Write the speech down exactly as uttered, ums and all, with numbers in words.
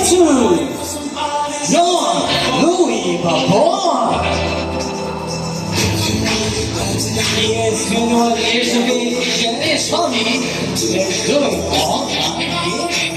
John Louis Babon. Yes, twenty-one years of age, and his hobby is doing all kinds of games.